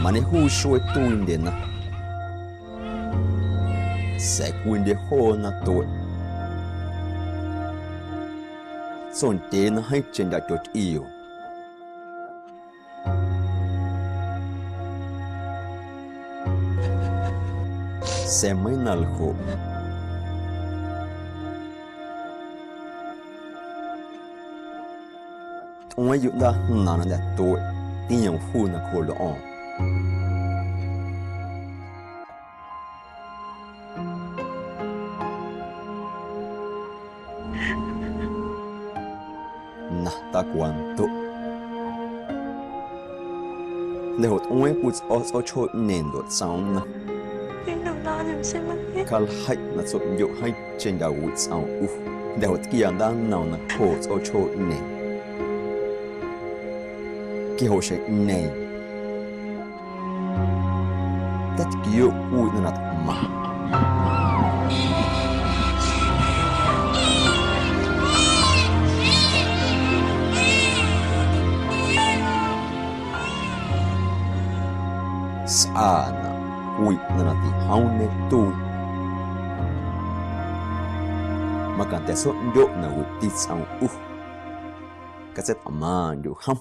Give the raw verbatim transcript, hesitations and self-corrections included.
Mañejuu xuee tuiindyena, sa̱a̱ cwiindye joona tueꞌ. Tsondyee na jeeⁿcheⁿ ndyaꞌ tyotyꞌiu. Sa̱a̱ meiiⁿ na ljoꞌ, tꞌueeⁿ yuꞌ ndaaꞌjnaaⁿ na jnda̱ tueꞌ, tiom juu nacjooꞌ lꞌo̱o̱ⁿ. Na tacwandoꞌ. Jnda̱ joꞌ tꞌueeⁿ cwii tsꞌo̱ tsꞌochjooꞌñeeⁿ ndoꞌ tsoom nnom. Caljeiꞌ na tsoꞌndyoꞌ jeeⁿcheⁿ ndyawiꞌ tsꞌoom ꞌu. Jnda̱ joꞌ tquiaa ndaannoom nacjooꞌ tsꞌochjooꞌñeeⁿ. Quia joꞌ xjeⁿꞌñeeⁿ. Teitquiooꞌ cwii ꞌnaⁿ na tꞌmaⁿ. Sꞌaanaꞌ cwii ꞌnaⁿ na tijoom ñetuii. Macanda̱ tsoꞌndyoꞌ nawiꞌti tsꞌoom ꞌu. Catseitꞌmaaⁿꞌndyuꞌ jom.